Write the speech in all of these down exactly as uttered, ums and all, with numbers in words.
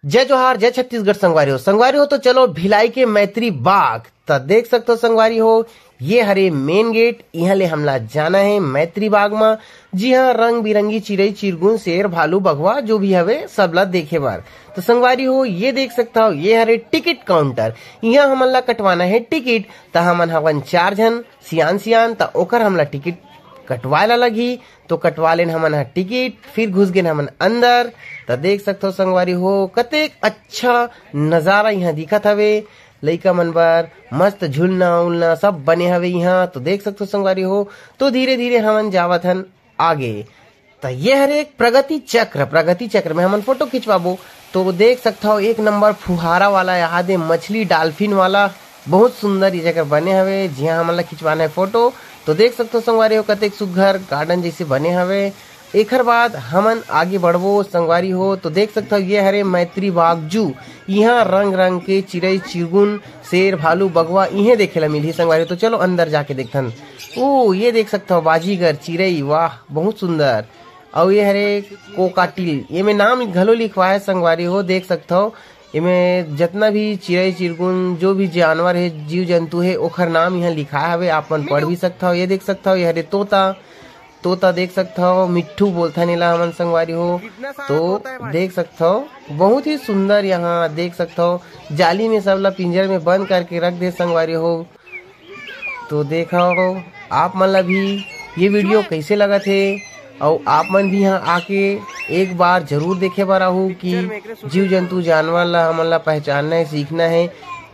जय जोहार, जय छत्तीसगढ़ संगवारी हो। संगवारी हो, तो चलो भिलाई के मैत्री बाग। त देख सकथो संगवारी हो, ये हरे मेन गेट। इहाँ ले हमला जाना हे मैत्री बाग म, जिहाँ रंग बिरंगी चिरई चिरगुन, शेर भालू बघवा जो भी हवे, सबला देखे बर। तो संगवारी हो, ये देख सकथव, ये हरे टिकट काउंटर। इहाँ हमन ला कटवाना हे टिकट। त हमन हवन चार झन सियान सियान, त ओकर हमला टिकट कटवाए ला लगही। तो कटवा लेन हमन ह टिकट, फिर घुस गेन हमन अंदर। त देख सकथव संगवारी हो, कतेक अच्छा नजारा इहाँ दिखत हवे। लइका मन बर मस्त झुलना उलना सब बने हवे इहाँ। तो देख सकथव संगवारी हो, तो धीरे धीरे हमन जावत हन आगे। त ये हरे एक प्रगति चक्र, प्रगति चक्र में हमन फोटो खिंचवाबो। तो देख सकथव, एक नंबर फुहारा वाला, यहाँ दे मछली डाल्फिन वाला, बहुत सुंदर ये जगह बने हवे, जिहाँ हमन ला खिंचवाना हे फोटो। तो देख सकथव संगवारी हो, कतेक सुग्घर गार्डन जैसे बने हवे। एखर बाद हमन आगे बढ़बो संगवारी हो। तो देख सकथव, ये हरे मैत्री बाग जू। इहाँ रंग रंग के चिरई चिरगुन, शेर भालू बघवा इहें देखे ला मिलही संगवारी हो। तो चलो अंदर जाके देखथन। ओ, ये देख सकथव, बाजीगर चिरई, वाह, बहुत सुंदर। अउ ये हरे कोकाटिल, एमे नाम घलो लिखवाए संगवारी हो। देख सकथव, एमे जतना भी चिरई चिरगुन, जो भी जानवर हे, जीव जंतु हे, ओखर नाम इहाँ लिखाए हवे। आप मन पढ़ भी सकथव। ये देख सकथव, ये हरे तोता, तोता देख सकथव, मिट्ठू बोलथन एला हमन संगवारी हो। तो देख सकथव, बहुत ही सुंदर यहाँ देख सकथव, जाली में सबला पिंजर में बंद करके रख दे संगवारी हो। तो देखव, आप मन ला भी ये वीडियो कैसे लगत हे, अउ आप मन भी यहाँ आके एक बार जरूर देखे बर आहू कि जीव जंतु जानवर ला हमन ला पहचानना हे, सीखना हे।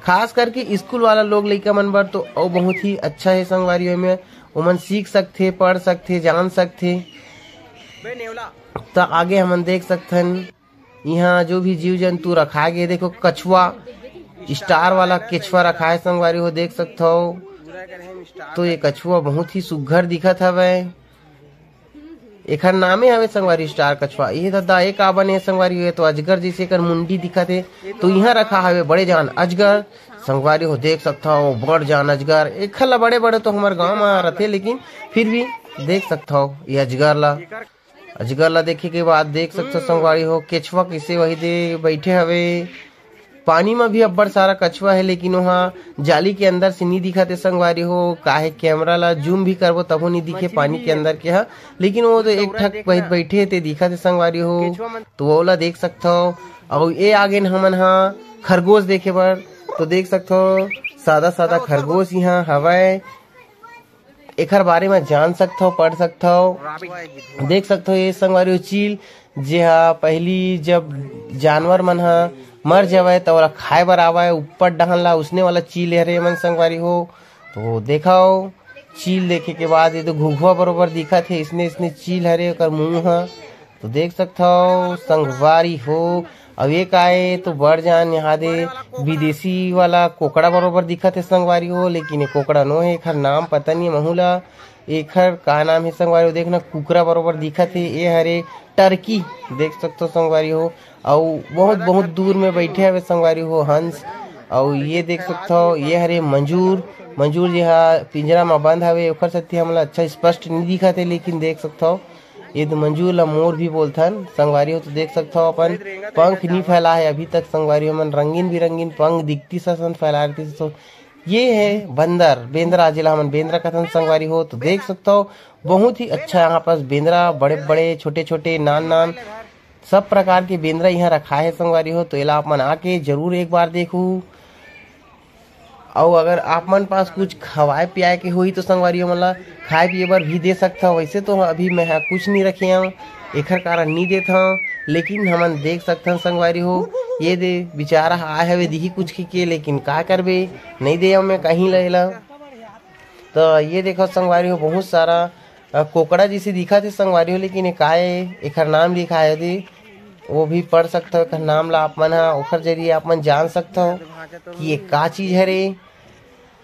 खास करके स्कूल वाला लोग लइका मन बर तो अउ बहुत ही अच्छा हे संगवारी हो। एमे ओमन सीख सकथे, पढ़ सकथे, जान सकथे। त आगे हमन देख सकथन, इहाँ जो भी जीव जंतु रखाए गे, देखो कछुआ, स्टार वाला कछुआ रखाए संगवारी हो, देख सकथव। तो ये कछुआ बहुत ही सुग्घर दिखत हवय। एखर नामे हवे संगवारी स्टार कछुआ। ये ददा, ये का बने संगवारी हो? ये तो अजगर जैसे एकर मुंडी दिखत हे। तो इहाँ रखा हवे बड़े जान अजगर संगवारी हो, देख सकथव, बड़ जान अजगर। एखर ला बड़े बड़े तो हमर गांव म रथे, लेकिन फिर भी देख सकथव ये अजगर ला। अजगर ला देखे के बाद देख सकथव संगवारी हो, केचवा कइसे वही दे बइठे हवे। पानी म भी अब्बड़ सारा कछुआ हे, लेकिन ओहा जाली के अंदर से नी दिखत हे संगवारी हो, काहे कैमरा ला जूम भी करबो तभो नी दिखे पानी के अंदर के ह, लेकिन वो तो एक ठक बइठ बइठे हे ते दिखत हे संगवारी हो। तो ओला देख सकथव। अउ ए आगेन हमन ह खरगोश देखे बर, तो देख सकथव सादा सादा खरगोश इहाँ हवय। एखर बारे म जान सकथव, पढ़ सकथव, देख सकथव। ये संगवारी हो चील, जे हा पहिली जब जानवर मन हा मर जावय त ओला खाए बर आवय, ऊपर डहन ला उसने वाला चील हरे मन संगवारी हो। तो देखव, चील देखे के बाद ये तो घुघुआ बरोबर दिखत हे, इसने इसने चील हरे ओकर मुंह हा। तो देख सकथव संगवारी हो, अउ ये का ए तो बड़ जान यहाँ दे विदेशी वाला कोकड़ा बरोबर दिखत हे संगवारी हो, लेकिन ये कोकड़ा नो हे, एखर नाम पता नहीं महू ला। एखर का नाम हे संगवारी हो, देखना कुकरा बरोबर दिखत हे। ये हरे टर्की, देख सकथव संगवारी हो, अउ बहुत बहुत दूर में बइठे हवे संगवारी हो हंस। अउ ये देख सकथव, ये हरे मंजूर, मंजूर जे हा पिंजरा म बंद हवे, ओखर सेती हमला अच्छा स्पष्ट नहीं दिखत हे, लेकिन देख सकथव ये तो मंजूर ला मोर भी बोलथन संगवारी हो। तो देख सकथव अपन पंख नी फैला हे अभी तक संगवारी हो, मन रंगीन बिरंगीन पंख दिखती सन फैला रहिथे। तो ये हे बंदर, बेंदरा, जेला हमन बेंदरा कथन संगवारी हो। तो देख सकथव बहुत ही अच्छा यहाँ पास बेंदरा, बड़े बड़े, छोटे छोटे, नान नान, सब प्रकार के बेंदरा यहाँ रखा हे संगवारी हो। तो एला आप मन आके जरूर एक बार देखू। अउ अगर आप मन पास कुछ खवाए पियाए के होही तो संगवारी हो मन ला खाए पिए बर भी दे सकथव। वैसे तो अभी मैं हा कुछ नहीं रखे हव, एखर कारण नहीं देत हव, लेकिन हमन देख सकथन संगवारी हो, ये दे बेचारा ह आए हवे दिही कुछ के, के, लेकिन का करबे, नहीं दे मैं कहीं ला एला। तो ये देखो संगवारी हो, बहुत सारा अ, कोकड़ा जैसे दिखत हे संगवारी हो, लेकिन ये का ए, एखर नाम लिखा हे दे, वो भी पढ़ सकथव। एखर नाम ला आप मन हा, ओखर जरिए आप मन जान सकथव कि ये का चीज हरे।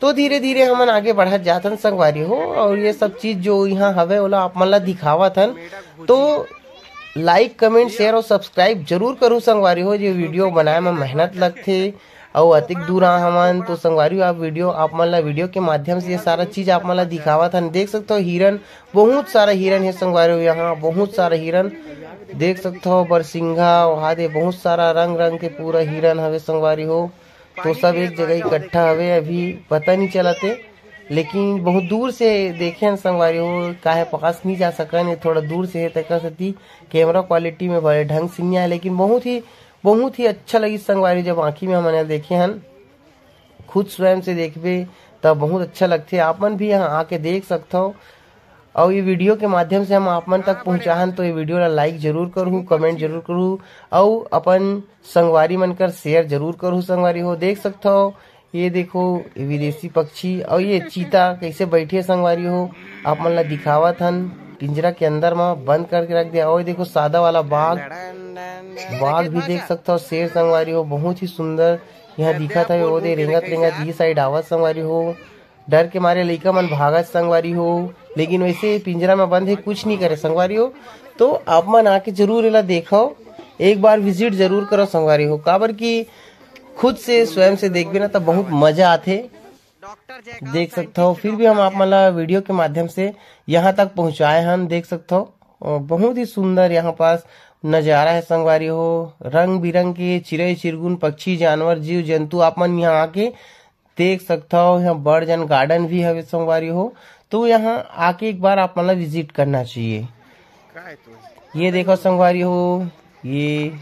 तो धीरे धीरे हमन आगे बढ़त जात हन संगवारी हो, अउ ये सब चीज जो यहाँ हवे ओला आप मन ला दिखावत हन। तो लाइक, कमेंट, शेयर अउ सब्सक्राइब जरूर करू संगवारी हो। ये वीडियो बनाए म मेहनत लगथे, अउ अतेक दूर आ हमन तो संगवारी हो, आप वीडियो, आप मन ला वीडियो के माध्यम से ये सारा चीज आप मन ला दिखावत हन। देख सकथो हिरन, बहुत सारा हिरन हे संगवारी हो, यहाँ बहुत सारा हिरन देख सकथो। बरसिंघा, वहा दे बहुत सारा रंग रंग के पूरा हिरन हवे संगवारी हो। तो सब एक जगह इकट्ठा हवे, अभी पता नहीं चलते, लेकिन बहुत दूर से देखे हन संगवारी हो, काहे पास नहीं जा सकन, ये थोड़ा दूर से हे, तेकर सेती कैमरा क्वालिटी में बड़े ढंग से नहीं आए, लेकिन बहुत ही, बहुत ही अच्छा लगी संगवारी, जब आँखी में हमन देखे हन। खुद स्वयं से देखबे त बहुत अच्छा लगथे। आप मन भी यहाँ आके देख सकथव। अउ ये वीडियो के माध्यम से हम आप मन तक पहुँचाहन, तो ये वीडियो ला लाइक जरूर करहू, कमेंट जरूर करहू, अउ अपन संगवारी मन कर शेयर जरूर करहू संगवारी हो। देख सकथव, ये देखो, ये विदेशी पक्षी अउ ये चीता कैसे बैठे संगवारी हो, आप मन ला दिखावत हन। पिंजरा के अंदर म बंद करके रख दे। अउ ये देखो, सादा वाला बाघ, बाघ भी देख सकथव, शेर संगवारी हो, बहुत ही सुंदर यहाँ दिखत हवे। वो दे रेंगत रेंगत ये साइड आवत संगवारी हो, डर के मारे लइका मन भागत संगवारी हो, लेकिन वैसे पिंजरा में बंद है, कुछ नहीं करे संगवारी हो। तो आप मन आके जरूर एला देखो, एक बार विजिट जरूर करो संगवारी हो, काबर कि खुद से स्वयं से देखबे ना, तो बहुत मजा आथे। देख सकथव, फिर भी हम आप मन ला वीडियो के माध्यम से यहाँ तक पहुँचाए हन। देख सकथव, अ, बहुत ही सुंदर यहाँ पास नजारा है संगवारी हो। रंग बिरंग के चिरई चिरगुन, पक्षी, जानवर, जीव जंतु आप मन यहाँ आके देख सकथव। यहाँ बड़ जन गार्डन भी हवे संगवारी हो, तो यहाँ आके एक बार आप मन ला विजिट करना चाहिए। ये देखो संगवारी हो, ये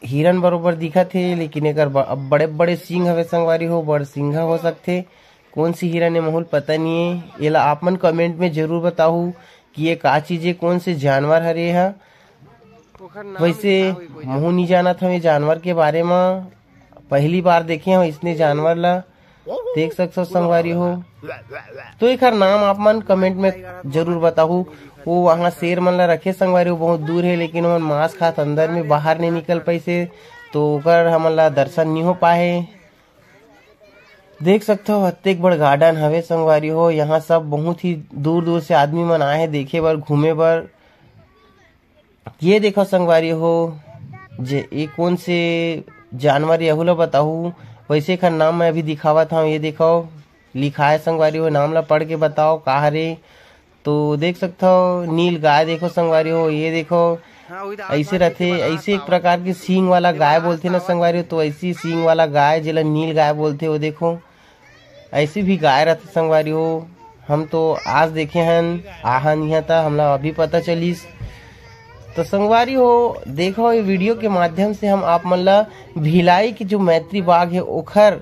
हिरन बरोबर दिखत हे, लेकिन एकर ब-, बड़े बड़े सींग हवे संगवारी हो, बड़ सिंघा हो सकथे। कौन सी हिरन ए, महूल पता नहीं है। एला आप मन कमेंट में जरूर बताहू कि ये का चीज है, कौन से जानवर हरे हा। वैसे महू नहीं जानत हवे जानवर के बारे में, पहली बार देखे हव इसने जानवर ला। देख सकथव संगवारी हो, तो एकर नाम आप मन कमेंट में जरूर बताहू। वो वहाँ शेर मन ला रखे संगवारी हो, बहुत दूर है, लेकिन ओमन मांस खात अंदर में बाहर नहीं निकल पाइसे, तो ओकर हमन ला दर्शन नहीं हो पाए। देख सकथव, अतेक बड़ गार्डन हवे संगवारी हो, यहाँ सब बहुत ही दूर दूर से आदमी मन आए हैं देखे बर, घूमे बर। ये देखो संगवारी हो, जे ये कौन से जानवर, यहू ला बताहू। वैसे एखर नाम मैं अभी दिखावत हूँ। ये देखो, लिखाए संगवारी हो, नाम ला पढ़ के बताओ का हरे। तो देख सकथव, नील गाय देखो संगवारी हो, ये देखो, ऐसे रथे, ऐसे एक प्रकार के सींग वाला गाय बोलथे ना संगवारी हो, तो ऐसी सींग वाला गाय, जेला नील गाय बोलथे, वो देखो, ऐसी भी गाय रथे संगवारी हो। हम तो आज देखे हन, आहन इहाँ त हमला अभी पता चलिस। तो संगवारी हो, देखो, ये वीडियो के माध्यम से हम आप मन ला भिलाई के जो मैत्री बाग है, ओखर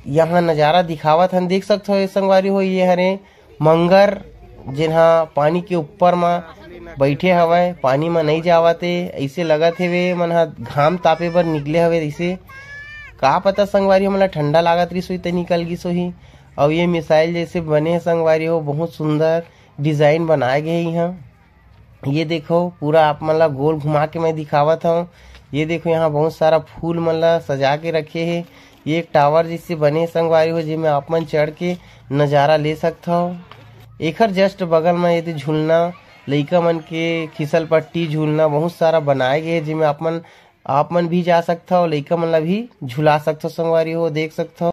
यहाँ नजारा दिखावत हन। देख सकथव, ये संगवारी हो, ये हरे मंगर, जेन ह पानी के ऊपर म बैठे हवय, पानी म नइ जावत ए, अइसे लगत हेवे, मन ह घाम तापे बर निकले हवे। अइसे का पता संगवारी, हमन ला ठंडा लागत रिस होही, त निकल गिस होही। अउ ये मिसाइल जैसे बने हे संगवारी हो, बहुत सुंदर डिजाइन बनाए गे हे इहाँ। ये देखो, पूरा आप मन ला गोल घुमा के मैं दिखावत हव। ये देखो, यहाँ बहुत सारा फूल मन ला सजा के रखे हे। ये एक टावर जैसे बने हे संगवारी हो, जेमे आप मन चढ़ के नजारा ले सकथव। एखर जस्ट बगल म ये दे झूलना, लइका मन के खिसल पट्टी झूलना बहुत सारा बनाए गे हे, जेमे आप मन, आप मन भी जा सकथव, लइका मन ला भी झुला सकथव संगवारी हो, देख सकथव।